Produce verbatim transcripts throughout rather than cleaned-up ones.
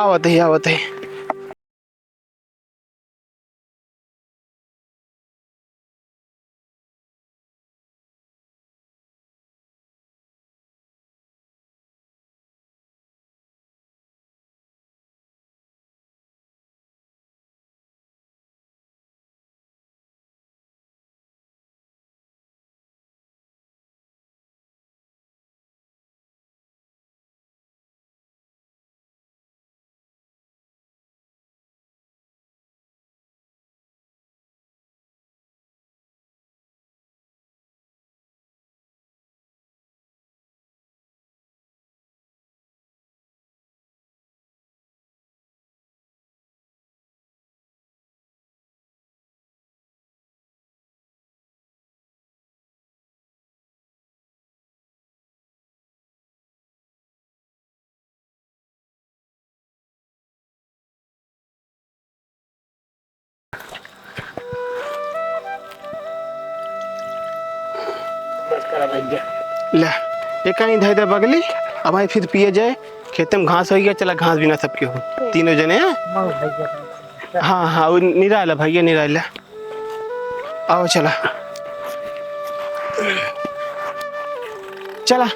आवत ही, आवत ही। ले, ये कहीं धै दे बगली, अब आई फिर पिए जाए। खेते में घास होइ गया, चला घास बिना सबके हो, तीनों जने हैं। हाँ, हाँ, वो निराला भैया, निराला। आओ, चला। चला।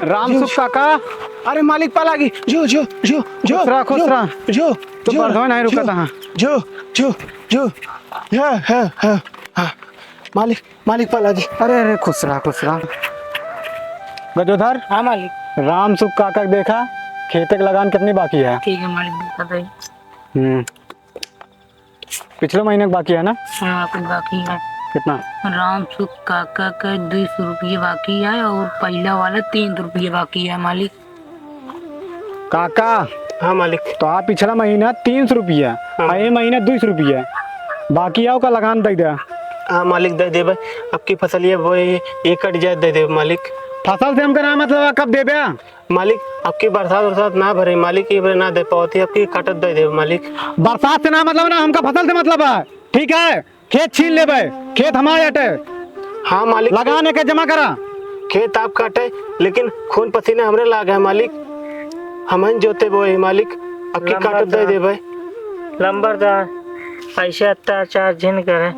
राम जो, सुख काका। अरे मालिक, पालागी। जो, जो, जो, जो, खुश रहा, खुश जो, रहा। जो, तू जो, बरधवा नहीं जो, रुकत, हाँ। जो, जो, जो। हाँ, हाँ, हाँ, हाँ। मालिक, मालिक पालागी। अरे, अरे, खुश रहा, खुश रहा। गजोधर। हाँ, मालिक। राम सुख काका के देखा, खेते के लगान कितनी बाकी है? ठीक है, मालिक, बताइए। हम्म। पिछले महीने के बाकी है ना? हाँ, कुछ बाकी है। कितना? राम सुख काका के दुई सौ रुपये बाकी है और पहला वाला तीन सौ रुपये बाकी है, मालिक। काका। हाँ, मालिक। तो आप पिछला महीना तीन सौ रुपया, हाँ। और ये महीना दुई सौ रुपया बाकी आओ का लगान दे दे। हाँ, मालिक, दे देबे। अब की फसलिया बोए, ये कट जाए, दे देबे, मालिक। फसल से हमका ना मतलब है, कब देबे? मालिक, अब की बरसात, बरसात ना भरे, मालिक, ये बरे ना दे पावत ही, अब की काटत दे देबे, मालिक। बरसात से ना मतलब ना, हमका फसल से मतलब है, ठीक है? खेत छीन लेबे, खेत हमार अटे। हाँ मालिक। लगान एके जमा करा। खेत आपका अटे, लेकिन खून पसीना हमरे लाग है मालिक। हमहिन जोते बोए ही मालिक, अक्की काटत दे देबे। लंबरदार, ऐसे अत्याचार जिन करे,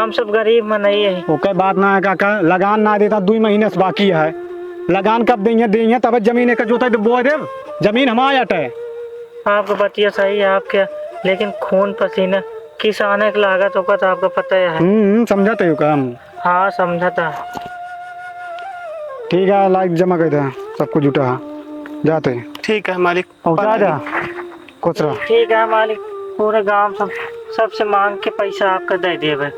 हम सब गरीब मनई है। ओके बात ना है काका, लगान ना देता, दुई महीने से बाकी है। लगान कब देइहैं, देइहैं, तब जमीन एके जोते दे, बोए देब, जमीन हमार अटे। आपके बतिया सही है आपके, लेकिन खून पसीना किसाने के लागत होगा तो आपको पता ही है। हम्म, हम्म, समझत है काम। हाँ, समझत है। ठीक है, लाइक जमा कर दे, सब कुछ जुटा है, जाते हैं। ठीक है मालिक। पहुँचा दे, खुश रह। ठीक है मालिक, पूरे गांव सब, सबसे मांग के पैसा आपका दे देबे।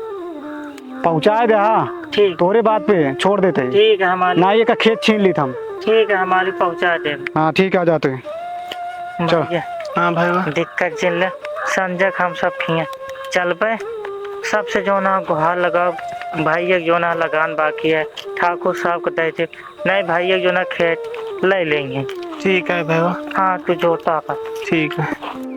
पहुँचा दे, हाँ। ठीक। तोरे बात पे छोड़ देते हैं। ठीक है मालिक। ना ये का खेत छीन ली हम। ठीक है मालिक, पहुँचा देबे। हाँ, ठीक है, आ जाते हैं। चल। भैया, हाँ भाई, वाह। दिक्कत जिन ले, संजय के हम सब खिया चलबे, सबसे जो ना गुहार लगाओ, भाई एक जो ना लगान बाकी है, ठाकुर साहब को दे दे, नहीं भाई एक जो ना खेत ले लेंगे। ठीक है भाई, वाह। हाँ, तू जोता अपन। ठीक है।